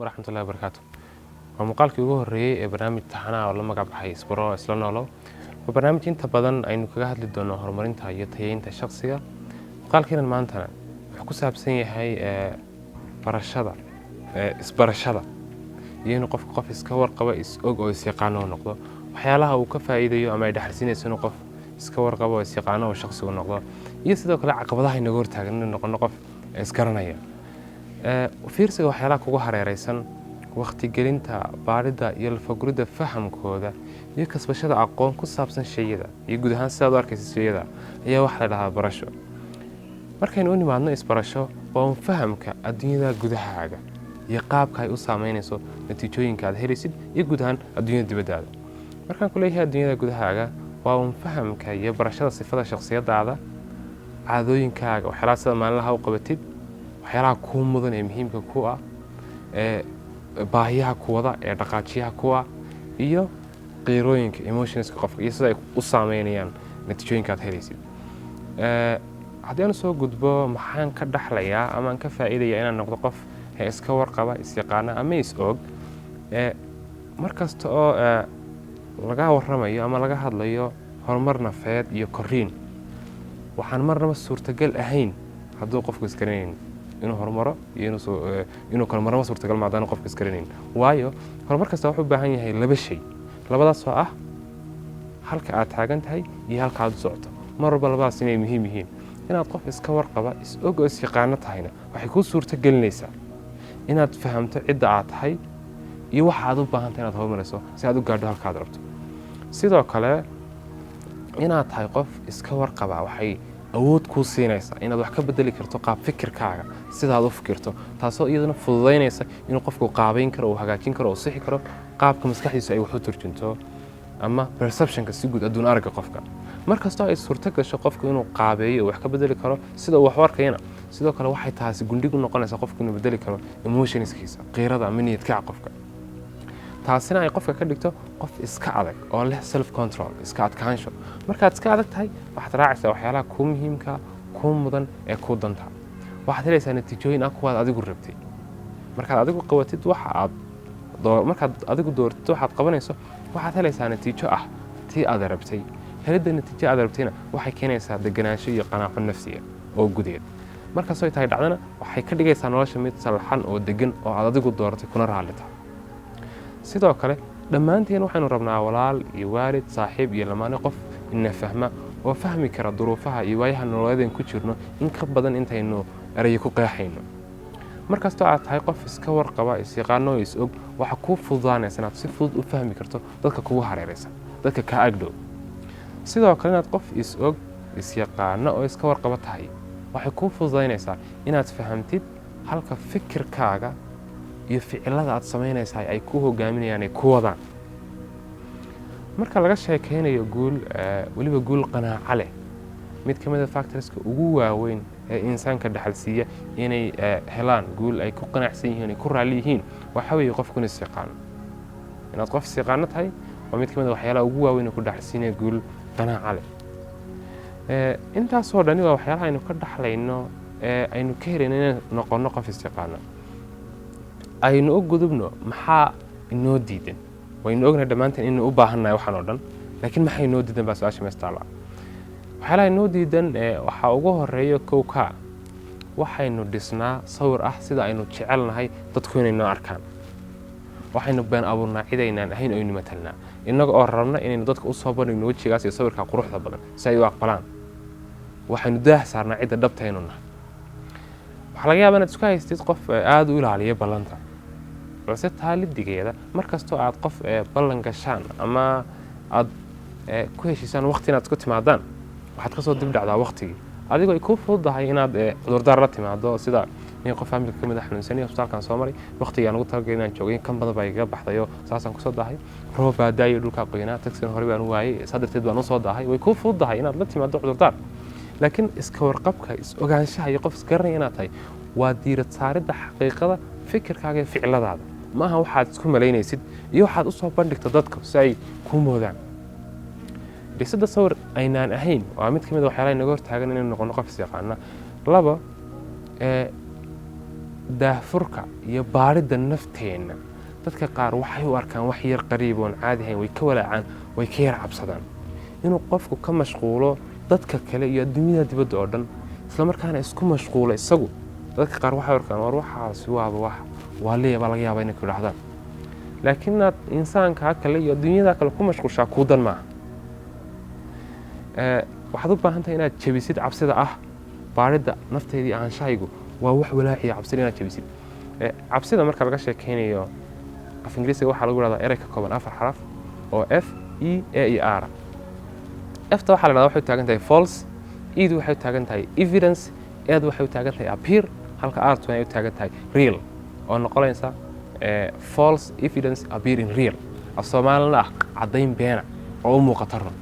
Waraxmatullahi wabarakaatu. Waa muuqaalkii ugu horreeyey ee barnaamij taxanaha oo la magac baxay Isbaro Isla Noolow. Waa barnaamij inta badan aynu kaga hadli doono horumarinta iyo tayeynta shakhsiga. Muuqaalkeenan maantana wuxuu ku saabsan yahay barashada, isbarashada iyo inuu qofku qof iska warqabo, is og oo is-yaqaano u noqdo, waxyaalaha uu ka faa'iidayo ama ay dhexalsiinayso inuu qof iska warqabo oo is-yaqaano oo shakhsigu noqdo, iyo sidoo kale caqabadaha inaga hortaagan inuu noqono qof isgaranaya. Fiirsiga waxyaalaha kugu hareeraysan, waqtigelinta, baadhidda iyo lafaguridda fahamkooda iyo kasbashada aqoon ku saabsan shayada iyo guud ahaan sidaad u arkaysa shayada ayaa waxaa la dhahaa barasho. Markaynu u nimaadno isbarasho, waa un fahamka adduunyada gudahaaga iyo qaabka ay u saameynayso natiijooyinka aad helaysid iyo guud ahaan adduunyada dibaddaada. Markaan ku leeyahay adduunyada gudahaaga, waa un fahamka iyo barashada sifada shakhsiyadaada, caadooyinkaaga, waxyaalaha sida maalinlaha u qabatid, waxyaalaha kuu mudan ee muhiimka ku ah, ee baahiyaha kuwada ee dhaqaajiyaha ku ah, iyo qiirooyinka, emotionska qofka iyo sida ay u saameynayaan natiijooyinka aad helaysid. Haddii aan soo gudbo, maxaan ka dhaxlayaa ama aan ka faa'iidaya inaan noqdo qof iska warqaba, is-yaqaana ama is-og? Mar kasta oo laga warramayo ama laga hadlayo horumar nafeed iyo korriin, waxaan marnaba suurtagal ahayn hadduu qofku isgaranayn inuu horumaro iyo inuu kale marnaba suurtagal ma haddaanu qofku isgaranayn. Waayo, horumar kasta wuxuu u baahan yahay laba shay, labadaas oo ah halka aad taagan tahay iyo halka aad u socoto. Mar walba labadaas inay muhiim yihiin. Inaad qof iska warqaba, is og oo is-yaqaano tahayna waxay kuu suurto gelinaysaa inaad fahamto cidda aad tahay iyo waxa aad u baahantahay inaad horumariso si aad u gaadho halka aad rabto. Sidoo kale, inaad tahay qof iska warqaba waxay awood kuu siinaysaa inaad wax ka bedeli karto qaab fikirkaaga, sidaad u fikirto, taasoo iyaduna fududaynaysa inuu qofku qaabayn karo, uu hagaajin karo, uu sixi karo qaabka maskaxdiisu ay wax u turjunto ama perceptionka si guud adduun aragga qofka. Mar kastoo ay suurto gasho qofku inuu qaabeeyo oo wax ka bedeli karo sida uu wax u arkayana, sidoo kale waxay taasi gundhig u noqonaysaa qofku inuu bedeli karo emotionskiisa, qiirada ama niyadkaca qofka, taasina ay qofka ka dhigto qof iska adag oo leh self control, iska adkaansho. Markaad iska adag tahay, waxaad raacaysaa waxyaalaha kuu muhiimka, kuu mudan ee kuu danta. Waxaad helaysaa natiijooyin ah kuwaad adigu rabtay. Markaad adigu qabatid waxa aad, markaad adigu dooratid waxaad qabanayso, waxaad helaysaa natiijo ah tii aad rabtay. Helidda natiijo aad rabtayna waxay keenaysaa deganaansho iyo qanaaco nafsiya oo gudeed. Markastoo ay tahay dhacdana, waxay ka dhigaysaa nolosha mid salxan oo degan oo aad adigu dooratay kuna raallita. Sidoo kale, dhammaanteen waxaynu rabnaa walaal iyo waalid, saaxiib iyo lamaane, qof ina fahma oo fahmi kara duruufaha iyo waayaha nololeedeen ku jirno in ka badan intaynu erayo ku qeexayno. Markastoo aad tahay qof iska warqaba, is-yaqaano oo is-og, waxaa kuu fududaanaysa inaad si fudud u fahmi karto dadka kugu hareeraysan, dadka kaa agdhow. Sidoo kale, inaad qof is-og, is-yaqaano oo iska warqaba tahay waxay kuu fududaynaysaa inaad fahamtid halka fikirkaaga iyo ficilada aad samaynaysaa ay ku hogaaminayaan, ay ku wadaan. Marka laga sheekaynayo guul, weliba guul qanaaco leh, mid ka mid a factorska ugu waaweyn ee insaanka dhaxalsiiya inay helaan guul ay ku qanacsan yihiin, ay ku raalli yihiin, waxaa weeye qofku in is-yaqaano. Inaad qof is-yaqaano tahay waa mid ka mid a waxyaalaha ugu waaweyn ee ku dhaxalsiinaya guul qanaaco leh. Intaasoo dhani waa waxyaalaha aynu ka dhaxlayno ee aynu ka helayno inaan noqonno qof is-yaqaano. Aynu u gudubno maxaa inoo diidan. Waynu ognahay dhammaanteen inaynu u baahannahay waxaan oo dhan, laakiin maxaa inoo diidan baa su-aasha mees taalla. Waxyaalaha inoo diidan waxaa ugu horeeya kow ka waxaynu dhisnaa sawir ah sida aynu jecelnahay dadku inay noo arkaan. Waxaynu been abuurnaa cid aynaan ahayn oo aynu matalnaa, innaga oo rabna inaynu dadka usoo bandhigno wejigaas iyo sawirka quruxda badan si ay u aqbalaan. Waxaynu daah saarnaa cidda dhabtaynu nahay. Waxaa laga yaabaa inaad isku haystid qof aada u ilaaliya ballanta, balse taalidigeeda mar kastoo aad qof ballan gashaan ama aad ku heshiisaan waqti inaad isku timaadaan, waxaad kasoo dib dhacdaa waqtigii, adigoo ay kuu fududahay inaad cudurdaar la timaado, sida nin qof familka ka mid a xanuunsanay, hosbitaalkan soo maray, waqtigii aan ugu talagalay inaan joogay kan badan baa igaga baxdayo, saasaan kusoo daahay, roob baa daayo, dhulkaa qoyanaa, tagsigan horey baan u waayey, saa darteed baan usoo daahay. Way kuu fududahay inaad la timaado cudurdaar, laakiin iska warqabka, is ogaanshaha iyo qof isgaranaya inaad tahay waa diirad saaridda xaqiiqada fikirkaaga iyo ficiladaada. Ma aha waxaad isku malaynaysid iyo waxaad usoo bandhigto dadka si ay kuu moodaan. Dhisidda sawir aynaan ahayn waa mid ka mid a waxyaalaha inaga hortaagan inaynu noqono qof is yaqaana. Laba, Daahfurka iyo baadhidda nafteenna dadka qaar waxay u arkaan wax yar qariib oon caadi ahayn, way ka walaacaan, way ka yar cabsadaan. Inuu qofku ka mashquulo dadka kale iyo adduunyada dibadda oo dhan, islamarkaana isku mashquulo isagu, dadka qaar waxay arkaan, "War, waxaasi waaba wax waaliya," baa laga yaabaa inay ku idhahdaan. Laakiin inaad insaankaa kale iyo adduunyada kale ku mashquulshaa kuu dan maaha. Waxaad u baahan tahay inaad jebisid cabsida ah baadhidda nafteedii, ahaanshahaygu waa wax walaaciya, cabsida inaad jebisid. Cabsida marka laga sheekeynayo, af Ingiriisiga waxaa lagu dhahdaa erey ka kooban afar xaraf oo F, E, A iyo R. Fta waxaa la dhahdaa waxay u taagan tahay false, Edu waxay u taagan tahay evidence, Adu waxay u taagan tahay appear, halka Rtuna ay u taagan tahay real, oo noqonaysa false evidence appearing real, af Soomaalina ah caddayn beena oo u muuqata run.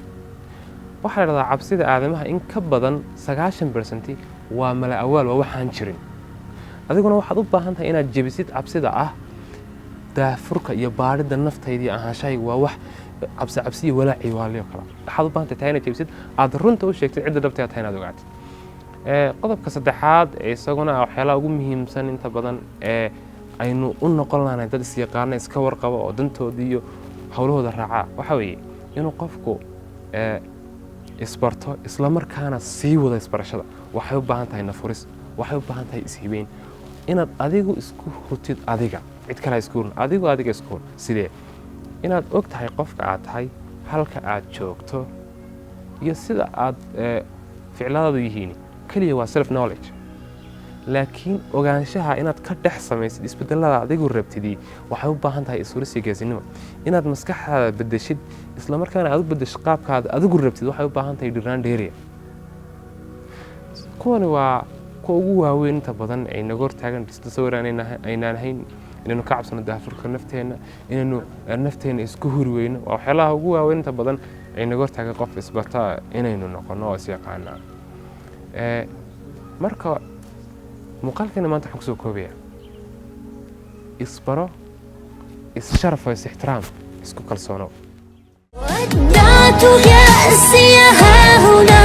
Waxaa la dhahdaa cabsida aadamaha in ka badan 90% waa mala awaal, waa waxaan jirin. Adiguna waxaad u baahan tahay inaad jebisid cabsida ah daafurka iyo baadhidda naftayda iyo ahaanshahayga waa wax cabsi cabsiyo walaaci waaliyo kale. Waxaad u baahan tahay inaad jebisid, aad runta u sheegtid cidda dhabtay tahay inaad ogaatid. Qodobka saddexaad ee isaguna ah waxyaalaha ugu muhiimsan inta badan ee aynu u noqon lahanay dad isyaqaana, iska warqaba oo dantooda iyo howlahooda raacaa, waxaa weeye inuu qofku isbarto, islamarkaana sii wada isbarashada. Waxay u baahan tahay nafuris, waxay u baahan tahay ishibeyn, inaad adigu isku hurtid, adiga cid kale ha isku hurin, adigu adiga isku hur. Sidee? Inaad og tahay qofka aad tahay, halka aad joogto iyo sida aad ficiladaadu yihiin. Keliya waa self knowledge, laakiin ogaanshaha inaad ka dhex samaysid isbedelada adigu rabtidii waxay u baahan tahay ishuris iyo geesinimo. Inaad maskaxdaada bedeshid, islamarkaana aad u bedeshid qaabkaada adigu rabtid, waxay u baahan tahay dhiraan dheeriya. Kuwani waa kuwa ugu waaweyn inta badan ay naga hortaagan dhisda sawir aynaan hayn, inaynu ka cabsano daafurka nafteenna, inaynu nafteenna isku huri weyno. Waa waxyaalaha ugu waaweyn inta badan ay naga hortaagan qof isbarta inaynu noqono oo isyaqaanaa. Marka muuqaalkeena maanta waxaan kusoo koobaya: isbaro, is-sharafo, is-ixtiraam, isku kalsoono. ودعت كأسي هاهنا.